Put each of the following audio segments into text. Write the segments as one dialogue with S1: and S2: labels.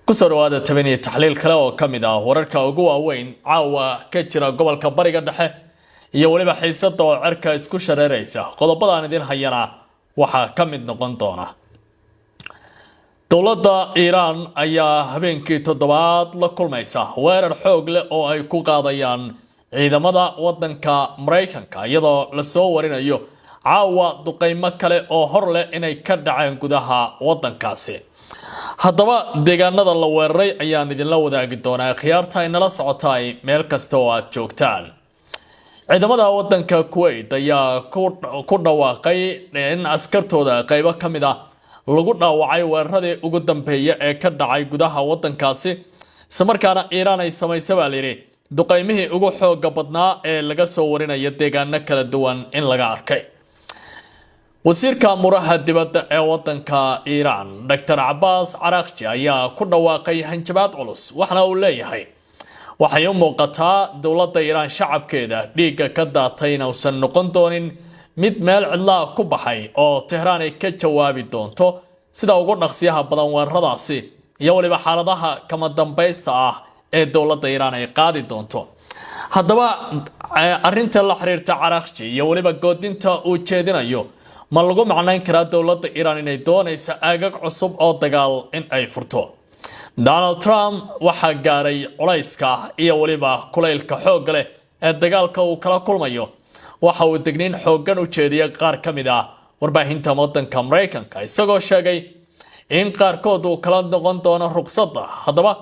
S1: Kusoo dhawaada taban iyo taxliil kale oo ka mid ah wararka ugu waaweyn caawa ka jira gobolka Bariga Dhexe iyo weliba xiisada oo cerka isku shareeraysa. Qodobadaan idin hayana waxaa ka mid noqon doona: dowladda Iiraan ayaa habeenkii toddobaad la kulmaysa weerar xoog leh oo ay ku qaadayaan ciidamada wadanka Maraykanka, iyadoo lasoo warinayo caawa duqeymo kale oo hor leh inay ka dhaceen gudaha wadankaasi. Haddaba deegaanada la weeraray ayaan idinla wadaagi doonaa. Khiyaarta ay nala socotaay, meel kasta oo aad joogtaan, ciidamada wadanka Kuwait ayaa ku dhawaaqay in askartooda qeybo ka mid ah lagu dhaawacay weeraradii ugu dambeeya ee ka dhacay gudaha wadankaasi, islamarkaana Iiraan ay samaysa baa layidhi duqeymihii ugu xooga badnaa ee laga soo warinaya deegaano kala duwan in laga arkay. Wasiirka muraha dibadda ee wadanka Iiraan, Dr Cabaas Caraaqji, ayaa ku dhawaaqay hanjabaad culus, waxana uu leeyahay waxay u muuqataa dowladda Iiraan shacabkeeda dhiigga ka daatay inuusan noqon doonin mid meel cidlaa ku baxay, oo Tehraan ay ka jawaabi doonto sida ugu dhaqsiyaha badan weeraradaasi iyo weliba xaaladaha kama dambaysta ah ee dowladda Iiraan ay qaadi doonto. Haddaba arinta la xiriirta Caraaqji iyo weliba goodinta uu jeedinayo, ma lagu macnayn karaa dowladda Iiraan inay doonaysa aagag cusub oo dagaal in ay furto? Donald Trump waxaa gaaray culayska iyo weliba kulaylka xoogga leh ee dagaalka uu kala kulmayo. Waxa uu degniin xooggan u jeediyay qaar ka mid ah warbaahinta wadanka Maraykanka, isagoo sheegay in qaarkood uu kala noqon doono ruqsadda. Haddaba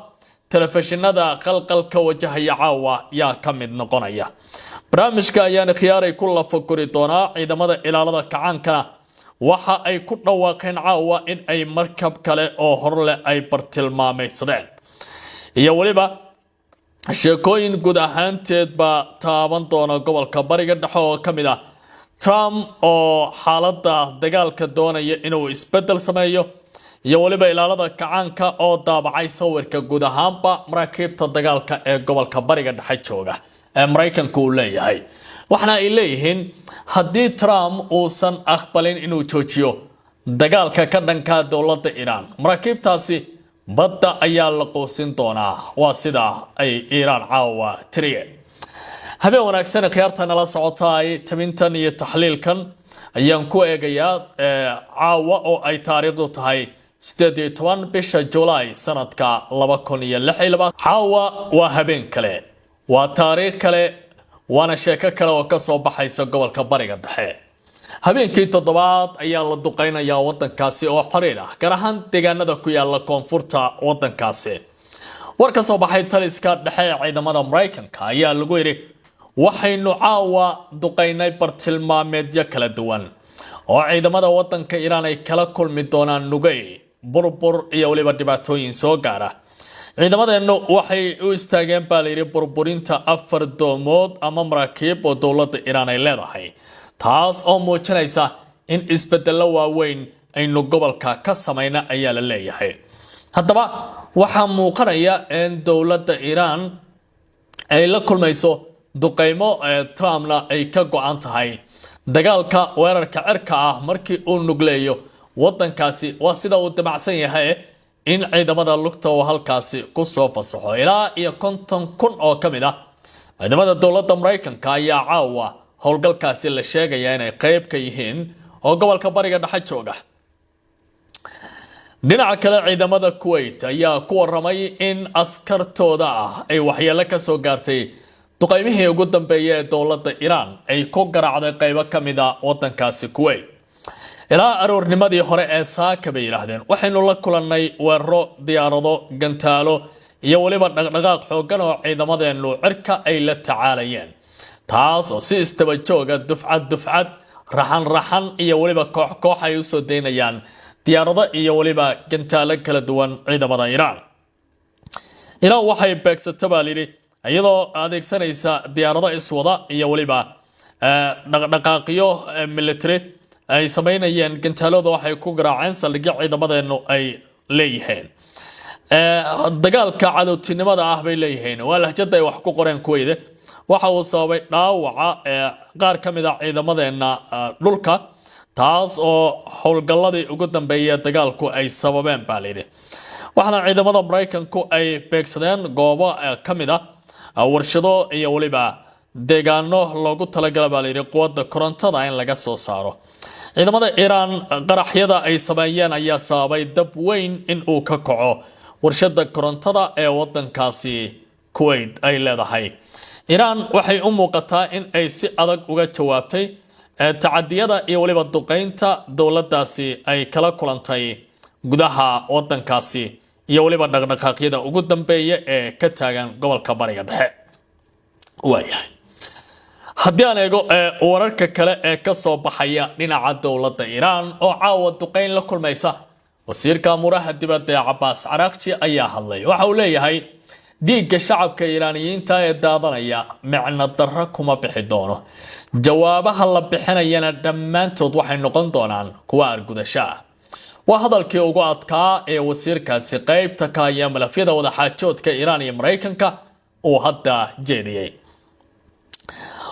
S1: telefishinada qalqalka wajahaya caawa yaa ka mid noqonaya? Barnaamijka ayaana khiyaaray ku lafaguri doonaa. Ciidamada ilaalada kacaankana waxa ay ku dhawaaqeen caawa in ay markab kale oo horleh ay bartilmaameydsadeen, iyo weliba sheekooyin guud ahaanteed baa taaban doona gobolka Bariga Dhexe, oo ka mid ah Trump oo xaaladda dagaalka doonaya inuu isbeddel sameeyo, iyo weliba ilaalada kacaanka oo daabacay sawirka guud ahaanba maraakiibta dagaalka ee gobolka Bariga Dhexe jooga ee Maraykanku uu leeyahay. Waxaana ay leeyihiin haddii Trump uusan aqbalin inuu joojiyo dagaalka ka dhanka dowladda Iiraan, maraakiibtaasi badda ayaa la quusin doonaa. Waa sida ay Iiraan caawa tiriye. Habeen wanaagsan, khiyaarta nala socotaay. Tabintan iyo taxliilkan ayaan ku eegayaa caawa oo ay taariikhdu tahay 18 bisha Julaay sanadka 2026. Caawa waa habeen kale, waa taariikh kale, waana sheeko kale oo kasoo baxaysa gobolka Bariga Dhexe. Habeenkii toddobaad ayaa la duqeynayaa wadankaasi oo xiriir ah, gaar ahaan deegaanada ku yaala koonfurta wadankaasi. War ka soo baxay taliska dhexe ee ciidamada Maraykanka ayaa lagu yidhi: waxaynu caawa duqeynay bartilmaameedyo kala duwan oo ciidamada wadanka Iiraan ay kala kulmi doonaan nugeyl, burbur iyo weliba dhibaatooyin soo gaara. Ciidamadeennu waxay u istaageen, baa layidhi, burburinta afar doomood ama maraakiib oo dowladda Iiraan ay leedahay, taas oo muujinaysa in isbedello waaweyn aynu gobolka ka samayna, ayaa la leeyahay. Haddaba waxaa muuqanaya in dowladda Iiraan ay la kulmayso duqeymo, Trumpna ay ka go-an tahay dagaalka weerarka cirka ah markii uu nugleeyo wadankaasi. Waa sida uu damacsan yahay in ciidamada lugta uu halkaasi kusoo fasaxo. Ilaa iyo 50,000 oo ka mid ah ciidamada dowladda Maraykanka ayaa caawa howlgalkaasi la sheegaya inay qeyb ka yihiin oo gobolka Bariga Dhexe jooga. Dhinaca kale, ciidamada Kuwait ayaa ku waramay in askartooda ah ay waxyeelo ka soo gaartay duqeymihii ugu dambeeyay ee dowladda Iiraan ay ku garaacday qeybo ka mid ah wadankaasi Kuwait. Ilaa aroornimadii hore ee saaka, bay yidhaahdeen, waxaynu la kulannay weeraro, diyaarado, gantaalo iyo weliba dhaqdhaqaaq xooggan oo ciidamadeennu cirka ay la tacaalayeen, taas oo si istaba jooga, dufcad dufcad, raxan raxan iyo weliba koox koox ay usoo daynayaan diyaarado iyo weliba gantaalo kala duwan ciidamada Iiraan. Iiraan waxay beegsata, baa layidhi, iyadoo adeegsanaysa diyaarado iswada iyo weliba dhaqdhaqaaqyo military ay samaynayeen. Gantaalada waxay ku garaaceen saldhigyo ciidamadeennu ay leeyihiin. Dagaalka cadowtinimada ah, bay leeyihiin, waa lahjada ay wax ku qoreen Kuweyde, waxa uu sababay dhaawaca qaar ka mid ah ciidamadeenna dhulka, taas oo howlgalladii ugu dambeeyay dagaalku ay sababeen, baa layidhi. Waxaana ciidamada Maraykanku ay beegsadeen goobo ka mid ah warshado iyo weliba deegaano loogu talagala, baa layidhi, quwadda korontada in laga soo saaro. Ciidamada Iiraan qaraxyada ay sameeyeen ayaa sababay dab weyn in uu ka kaco warshada korontada ee wadankaasi Kuwait ay leedahay. Iiraan waxay u muuqataa in ay si adag uga jawaabtay tacadiyada iyo weliba duqeynta dowladaasi ay kala kulantay gudaha wadankaasi iyo weliba dhaqdhaqaaqyada ugu dambeeya ee ka taagan gobolka Bariga Dhexe. Waayahay, haddii aan eego wararka kale ee ka soo baxaya dhinaca dowladda Iiraan oo caawa duqeyn la kulmaysa, wasiirka amuuraha dibadda ee Cabaas Caraaqji ayaa hadlay. Waxa uu leeyahay dhiigga shacabka Iiraaniyiinta ee daadanaya micno darro kuma bixi doono, jawaabaha la bixinayana dhammaantood waxay noqon doonaan kuwa argudasho ah. Waa hadalkii ugu adkaa ee wasiirkaasi qeybta ka haya malafyada wadaxaajoodka Iiraan iyo Maraykanka uu hadda jeediyey.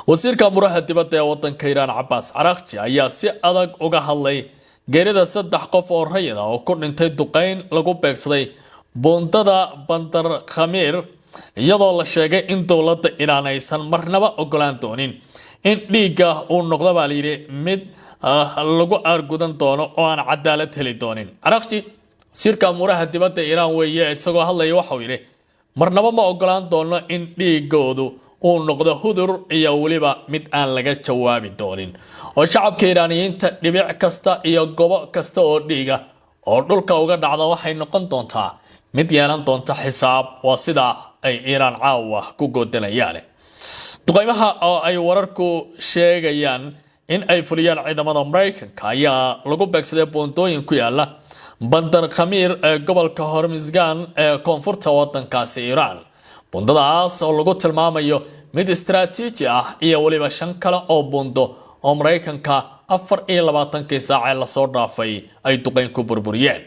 S1: Wasiirka amuuraha dibadda ee wadanka Iiraan, Cabaas Caraaqji, ayaa si adag uga hadlay geerida saddex qof oo rayid ah oo ku dhintay duqeyn lagu beegsaday buundada Bandar Khamiir, iyadoo la sheegay in dowladda Iiraan aysan marnaba ogolaan doonin in dhiigga uu noqdo, baa layidhi, mid lagu aargudan doono oo aan cadaalad heli doonin. Caraaqji, wasiirka amuuraha dibadda Iiraan weeye, isagoo hadlaya waxauu yidhi: "Marnaba ma ogolaan doono in dhiigoodu uu noqdo hudur iyo weliba mid aan laga jawaabi doonin, oo shacabka Iiraaniyiinta dhibic kasta iyo gobo kasta oo dhiiga oo dhulka uga dhacda waxay noqon doontaa mid yeelan doonta xisaab." Waa sida ay Iiraan caawa ku goodanayaan. Duqeymaha oo ay wararku sheegayaan in ay fuliyaan ciidamada Maraykanka ayaa lagu beegsaday buundooyin ku yaala Bandar Khamiir ee gobolka Hormisgan ee koonfurta wadankaasi Iiraan, buundadaas oo lagu tilmaamayo mid istaraatiiji ah, iyo weliba shan kale oo buundo oo Maraykanka 24-kii saac ee lasoo dhaafay ay duqeyn ku burburiyeen.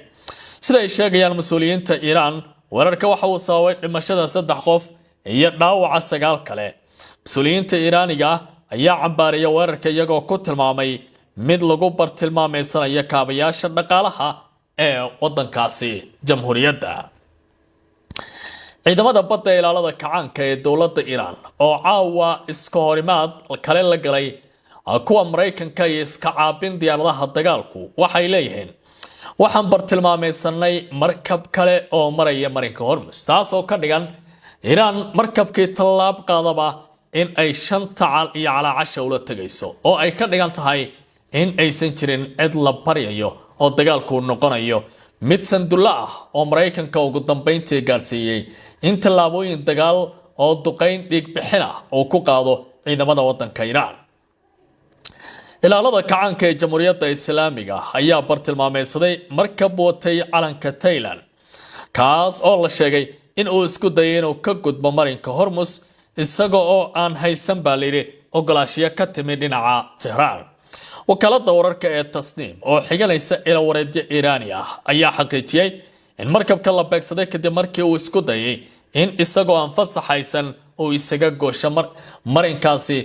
S1: Sida ay sheegayaan mas-uuliyiinta Iiraan, weerarka waxa uu sababay dhimashada saddex qof iyo dhaawaca sagaal kale. Mas-uuliyiinta Iiraaniga ah ayaa cambaaraya weerarka, iyagoo ku tilmaamay mid lagu bartilmaameedsanayo kaabayaasha dhaqaalaha ee wadankaasi jamhuuriyadda. Ciidamada badda ee ilaalada kacaanka ee dowladda Iiraan oo caawa iska horimaad kale la galay kuwa Maraykanka iyo iska caabin diyaaradaha dagaalku waxay leeyihiin: "Waxaan bartilmaameedsanay markab kale oo maraya marinka Hormus," taas oo ka dhigan Iiraan markabkii tallaab qaadaba in ay shanta cal iyo calaacasha ula tegayso, oo ay ka dhigan tahay in aysan jirin cid la baryayo oo dagaalku noqonayo mid sandullo ah oo Maraykanka ugu dambayntii gaarsiiyey in tallaabooyin dagaal oo duqayn dhiig bixin ah uu ku qaado ciidamada waddanka Iiraan. Ilaalada kacaanka ee Jamhuuriyadda Islaamiga ayaa bartilmaameedsaday markab watay calanka Tayland, kaas oo la sheegay in uu isku dayay inuu ka gudbo marinka Hormus isaga oo aan haysan, baa layidhi, ogolaashiyo ka timi dhinaca Tehraan. Wakaalada wararka ee Tasniim oo xiganaysa ilawareedyo Iiraani ah ayaa xaqiijiyey in markabka la beegsaday kadib markii uu isku dayay in isagoo aan fasaxaysan uu isaga goosho marinkaasi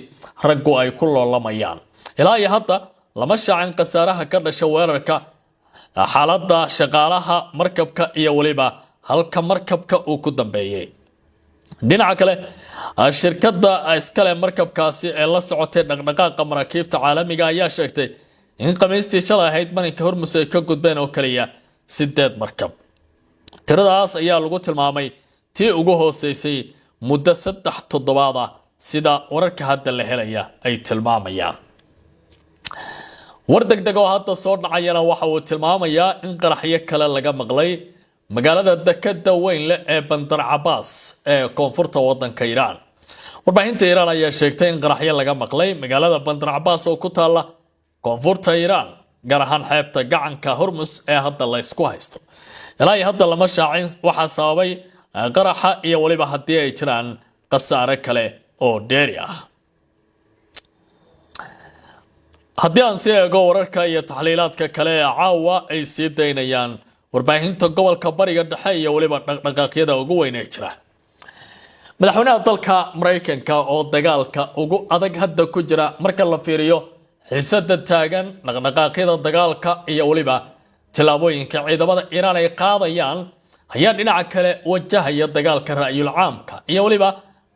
S1: raggu ay ku loolamayaan. Ilaa iyo hadda lama shaacin khasaaraha ka dhasha weerarka, xaaladda shaqaalaha markabka iyo weliba halka markabka uu ku dambeeyey. Dhinaca kale, shirkadda iskale markabkaasi ee la socotay dhaqdhaqaaqa maraakiibta caalamiga ayaa sheegtay in Khamiistii shalay ahayd marinka Hormus ay ka gudbeen oo kaliya sideed markab. Tiradaas ayaa lagu tilmaamay tii ugu hooseysay muddo 3 toddobaad ah, sida wararka hadda la helaya ay tilmaamayaan. War degdeg oo hadda soo dhacayana waxa uu tilmaamayaa in qaraxyo kale laga maqlay magaalada dekada weyn leh ee Bandar Cabaas ee koonfurta wadanka Iiraan. Warbaahinta Iiraan ayaa sheegtay in qaraxyo laga maqlay magaalada Bandar Cabaas oo ku taalla koonfurta Iiraan, gaar ahaan xeebta gacanka Hormus ee hadda la isku haysto. Ilaa iyo hadda lama shaacin waxaa sababay qaraxa iyo weliba haddii ay jiraan khasaare kale oo dheeri ah. Haddii aan sii eego wararka iyo taxliilaadka kale ee caawa ay sii daynayaan warbaahinta gobolka Bariga Dhexe iyo weliba dhaqdhaqaaqyada ugu weyn ee jira, madaxweynaha dalka Maraykanka oo dagaalka ugu adag hadda ku jira marka la fiiriyo xiisada taagan, dhaqdhaqaaqyada dagaalka iyo weliba tillaabooyinka ciidamada Iiraan ay qaadayaan, ayaa dhinaca kale wajahaya dagaalka ra'yul caamka iyo weliba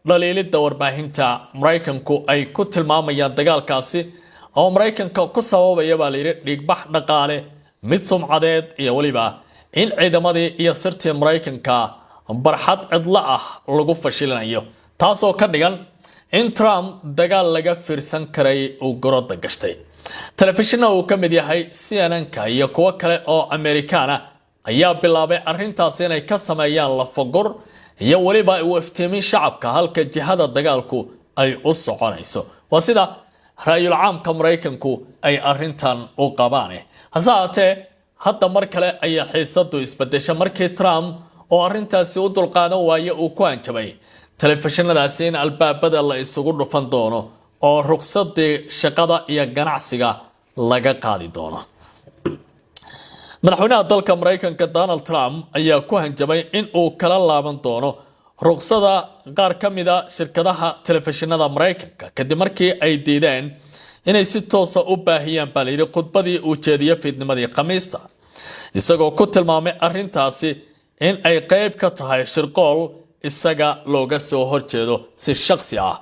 S1: dhaliilidda warbaahinta Maraykanku ay ku tilmaamayaan dagaalkaasi oo Maraykanka ku sababaya, baa layidhi, dhiigbax dhaqaale, mid sumcadeed iyo weliba in ciidamadii iyo sirtii Maraykanka barxad cidlo ah lagu fashilinayo, taasoo ka dhigan in Trump dagaal laga fiirsan karay uu garoodda gashtay. Telefishinna uu ka mid yahay CNN-ka iyo kuwo kale oo Amerikaana ayaa bilaabay arrintaasi inay ka sameeyaan lafagur iyo weliba uu iftiimin shacabka halka jihada dagaalku ay u soconayso. Waa sida ra'yul caamka Maraykanku ay arrintan u qabaan. Hase haatee, hadda mar kale ayaa xiisadu isbedesha markii Trump oo arrintaasi u dulqaadan waaye uu ku hanjabay telefishinadaasi in albaabada la isugu dhufan doono oo ruqsadii shaqada iyo ganacsiga laga qaadi doono. Madaxweynaha dalka Maraykanka Donald Trump ayaa ku hanjabay in uu kala laaban doono ruqsada qaar ka mida shirkadaha telefishinada Maraykanka kadib markii ay diideen inay si toosa u baahiyaan, baa layidhi, khudbadii uu jeediye fiidnimadii Khamiista, isagoo ku tilmaamay arrintaasi in ay qayb ka tahay shirqool isaga looga soo horjeedo si shakhsi ah.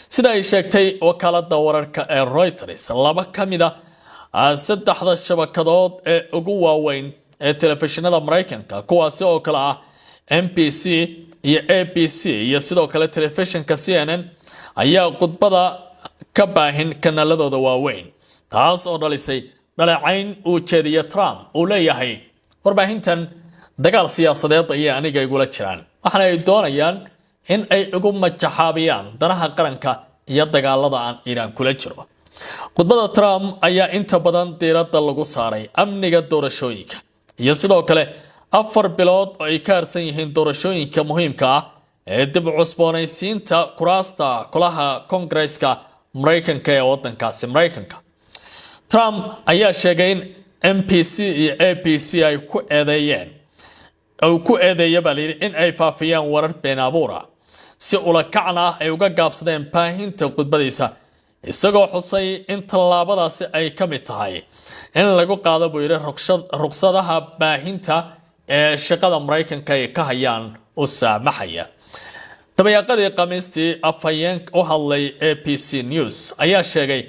S1: Sida ay sheegtay wakaalada wararka ee Reuters, laba ka mid a saddexda shabakadood ee ugu waaweyn ee telefishinada Maraykanka, kuwaasi oo kale ah NBC iyo ABC iyo sidoo kale telefishinka CNN, ayaa khudbada ka baahin kanaaladooda waaweyn, taas oo dhalisay dhaleecayn uu jeediye Trump uu leeyahay warbaahintan dagaal siyaasadeed ayay aniga igula jiraan, waxaana ay doonayaan in ay igu majaxaabiyaan danaha qaranka iyo dagaalada aan Iiraan kula jiro. Khudbada Trump ayaa inta badan diiradda lagu saaray amniga doorashooyinka iyo sidoo kale 4 bilood oo ay ka harsan yihiin doorashooyinka muhiimka ah ee dib u cusboonaysiinta kuraasta golaha Koongareeska Maraykanka ee wadankaasi Maraykanka. Trump ayaa sheegay in NBC iyo ABC ay ku eedeeyeen, uu ku eedeeya, baa layidhi, in ay faafiyaan warar been abuur ah, si ula kacna ah ay uga gaabsadeen baahinta khudbadiisa, isagoo xusay in tallaabadaasi ay ka mid tahay in lagu qaado, buu yidhi, ruqsadaha baahinta ee shaqada Maraykanka ay ka hayaan u saamaxaya. Dabayaaqadii Khamiistii, afhayeen u hadlay ABC News ayaa sheegay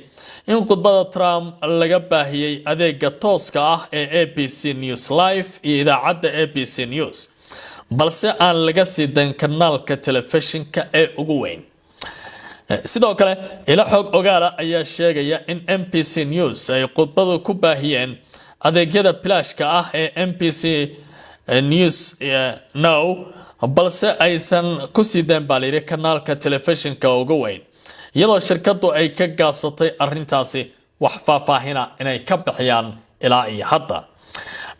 S1: in khudbada Trump laga baahiyey adeega tooska ah ee ABC News Live iyo idaacadda ABC News, balse aan laga sii dayn kanaalka telefishinka ee ugu weyn. Sidoo kale, ilo xog ogaala ayaa sheegaya in NBC News ay khudbadu ku baahiyeen adeegyada bilaashka ah ee NBC News Now, balse aysan ku sii dayn, baa layidhi, kanaalka telefishinka ugu weyn, iyadoo shirkadu ay ka gaabsatay arintaasi wax faahfaahina inay ka bixiyaan ilaa iyo hadda.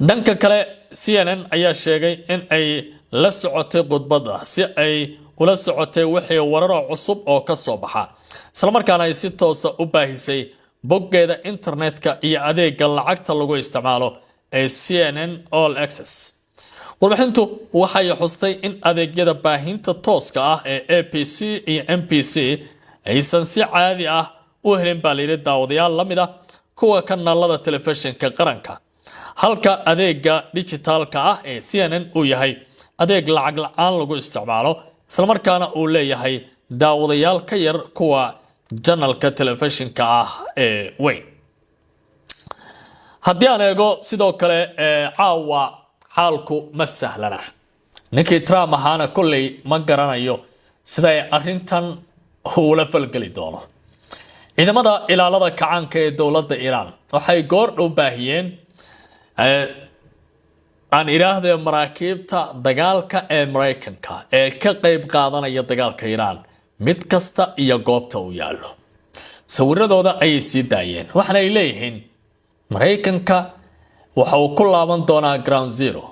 S1: Dhanka kale, CNN ayaa sheegay in ay la socotay khudbadda si ay ula socotay wixii wararoo cusub oo ka soo baxa, islamarkaana ay si toosa u baahisay boggeeda internetka iyo adeega lacagta lagu isticmaalo ee CNN All Access. Warbixintu waxay xustay in adeegyada baahinta tooska ah ee ABC iyo NBC aysan si caadi ah u helin, baa layidhi, daawadayaal la mid ah kuwa kanaalada telefishinka qaranka, halka adeega dijitaalka ah ee CNN uu yahay adeeg lacag la'aan lagu isticmaalo, islamarkaana uu leeyahay daawadayaal ka yar kuwa janalka telefishinka ah ee weyn. Haddii aan eego sidoo kale, caawa xaalku ma sahlana. Ninkii Trump ahaana kolley ma garanayo siday arrintan ula falgeli doono. Ciidamada ilaalada kacaanka ee dowladda Iiraan waxay goor dhow baahiyeen, aan idhaahdee, maraakiibta dagaalka ee Maraykanka ee ka qayb qaadanaya dagaalka Iiraan mid kasta iyo goobta uu yaallo. Sawiradooda ayay sii daayeen, waxaana ay leeyihiin Maraykanka waxa uu ku laaban doonaa ground zero,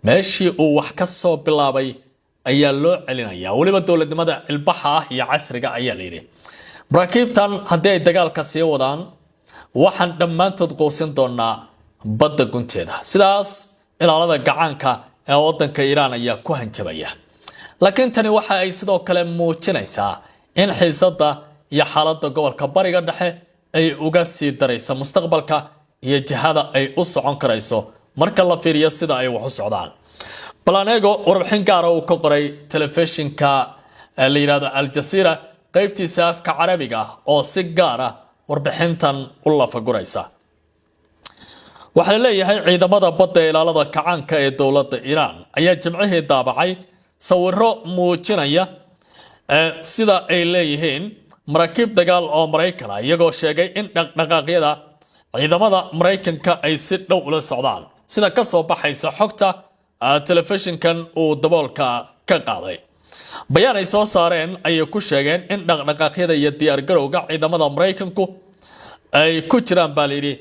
S1: meeshii uu wax ka soo bilaabay ayaa loo celinayaa, weliba dowladnimada ilbaxa ah iyo casriga ayaa layidhi. Maraakiibtan haddii ay dagaalka sii wadaan, waxaan dhammaantood quusin doonaa badda gunteeda. Sidaas ilaalada gacaanka ee wadanka Iiraan ayaa ku hanjabaya. Laakiin tani waxa ay sidoo kale muujinaysaa in xiisadda iyo xaaladda gobolka Bariga Dhexe ay uga sii darayso mustaqbalka iyo jihada ay u socon karayso marka la fiiriyo sida ay wax u socdaan. Bal aan eego warbixin gaara uu ka qoray telefishinka la yidhahdo Al Jazeera qaybtiisa afka Carabiga ah oo si gaar ah warbixintan u lafaguraysa. Waxaa la leeyahay ciidamada badda ee ilaalada kacaanka ee dowladda Iiraan ayaa Jimcihii daabacay sawiro muujinaya sida ay leeyihiin maraakiib dagaal oo Maraykan ah, iyagoo sheegay in dhaqdhaqaaqyada ciidamada Maraykanka ay si dhow ula socdaan, sida ka soo baxaysa xogta telefishinkan uu daboolka ka qaaday. Bayaan ay soo saareen ayay ku sheegeen in dhaqdhaqaaqyada iyo diyaargarowga ciidamada Maraykanku ay ku jiraan, baa layidhi,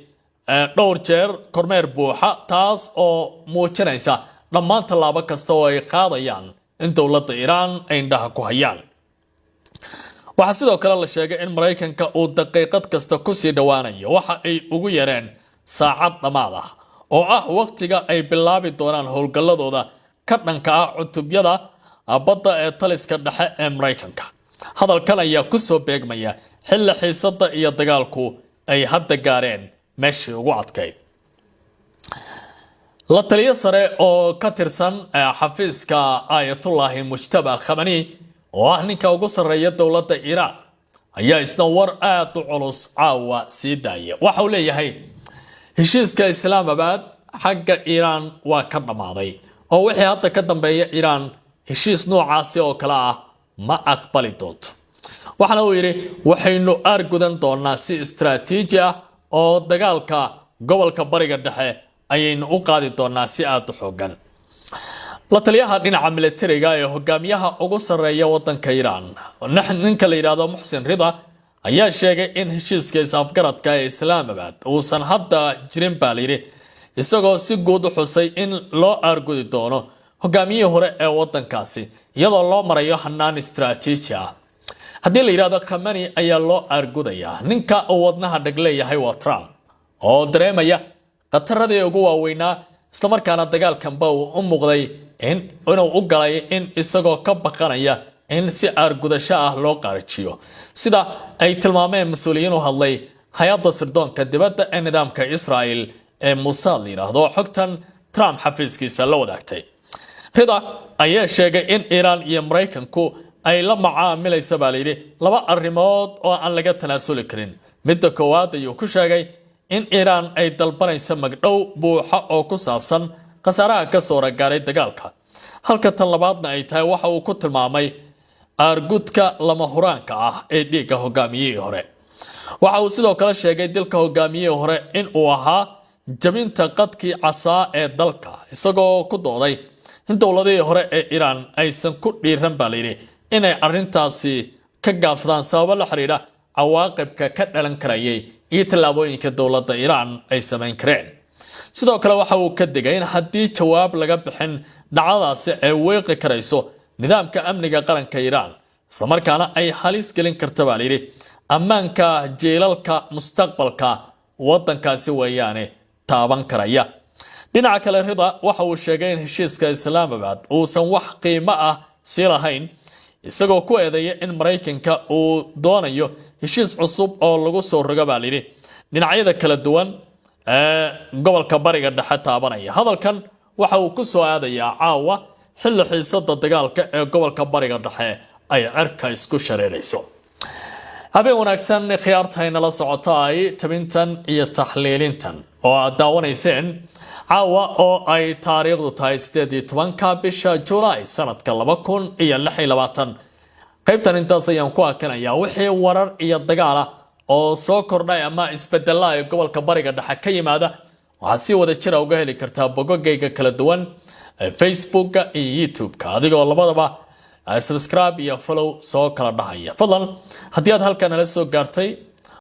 S1: dhowr jeer kormeer buuxa, taas oo muujinaysa dhammaan tallaabo kasta oo ay qaadayaan in dowladda Iiraan ay indhaha ku hayaan. Waxaa sidoo kale la sheegay in Maraykanka uu daqiiqad kasta kusii dhowaanayo waxa ay ugu yareen saacad dhammaad ah, oo ah waqtiga ay bilaabi doonaan howlgalladooda ka dhanka ah cutubyada badda ee taliska dhexe ee Maraykanka. Hadalkan ayaa kusoo beegmaya xilli xiisadda iyo dagaalku ay hadda gaareen meeshii ugu adkayd. La taliyo sare oo ka tirsan xafiiska Aayatullaahi Mujtaba Khamani, oo ah ninka ugu sarreeya dowladda Iiraan, ayaa isna war aada u culus caawa sii daaya. Waxa uu leeyahay heshiiska Islaamabad xagga Iiraan waa ka dhammaaday, oo wixii hadda ka dambeeya Iiraan heshiis noocaasi oo kale ah ma aqbali doonto. Waxaana uu yidhi waxaynu aargudan doonaa si istaraatiiji ah, oo dagaalka gobolka Bariga Dhexe ayaynu u qaadi doonaa si aada u xoogan. La taliyaha dhinaca militariga ee hogaamiyaha ugu sarreeya wadanka Iiraan, ninka la yidhaahdo Muxsin Rida, ayaa sheegay in heshiiska is-afgaradka ee Islaamabad uusan hadda jirin, baa layidhi, isagoo si guud u xusay in loo aargudi doono hogaamiyihii hore ee wadankaasi iyadoo loo marayo hanaan istaraatiiji ah. Haddii la yidhahdo Khamani ayaa loo aargudayaa, ninka uu wadnaha dhag leeyahay waa Trump, oo dareemaya khataradii ugu waaweynaa, islamarkaana dagaalkanba uu u muuqday inuu u galay in isagoo ka baqanaya in si aargudasho ah loo qaarijiyo, sida ay tilmaameen mas-uuliyiin u hadlay hay-adda sirdoonka dibadda ee nidaamka Israel ee Mossad la yidhaahdo, xogtan Trump xafiiskiisa la wadaagtay. Rida ayaa sheegay in Iiraan iyo Maraykanku ay la macaamilaysa, baa layidhi, laba arrimood oo aan laga tanaasuli karin. Midda koowaad ayuu ku sheegay in Iiraan ay dalbanayso magdhow buuxa oo ku saabsan khasaaraha ka soo ragaaray dagaalka, halka tan labaadna ay tahay waxa uu ku tilmaamay aargudka lama huraanka ah ee dhiigga hogaamiyihii hore. Waxa uu sidoo kale sheegay dilka hogaamiyihii hore in uu ahaa jabinta qadkii casaa ee dalka, isagoo ku dooday in dowladihii hore ee Iiraan aysan ku dhiiran, baa layidhi, inay arrintaasi ka gaabsadaan sababo la xidhiidha cawaaqibka ka dhalan karayay iyo tallaabooyinka dowladda Iiraan ay samayn kareen. Sidoo kale waxa uu ka digay in haddii jawaab laga bixin dhacdadaasi ay weeqi karayso nidaamka amniga qaranka Iiraan, islamarkaana ay halis gelin karta, baa layidhi, ammaanka jiilalka mustaqbalka waddankaasi weeyaane taaban karaya. Dhinaca kale, Rida waxa uu sheegay in heshiiska Islaamabad uusan wax qiimo ah sii lahayn, isagoo ku eedeeya in Maraykanka uu doonayo heshiis cusub oo lagu soo rogo, baa layidhi, dhinacyada kala duwan ee gobolka Bariga Dhexe taabanaya. Hadalkan waxa uu ku soo aadayaa caawa xilli xiisada dagaalka ee gobolka Bariga Dhexe ay cirka isku shareerayso. Habeen wanaagsan, khiyaarta nala socota ay tabintan iyo taxliilintan oo aad daawanayseen caawa oo ay taariikhdu tahay 18-ka bisha Julaay sanadka 2026. Qaybtan intaas ayaan ku hakanayaa. Wixii warar iyo dagaala oo soo kordhay ama isbedela ee gobolka Bariga Dhexe ka yimaada, waxaad si wada jira uga heli kartaa bogogayga kala duwan ee Facebooka iyo YouTube-ka, adigoo labadaba subscribe iyo follow soo kala dhahaya. Fadlan, haddii aad halkan nala soo gaartay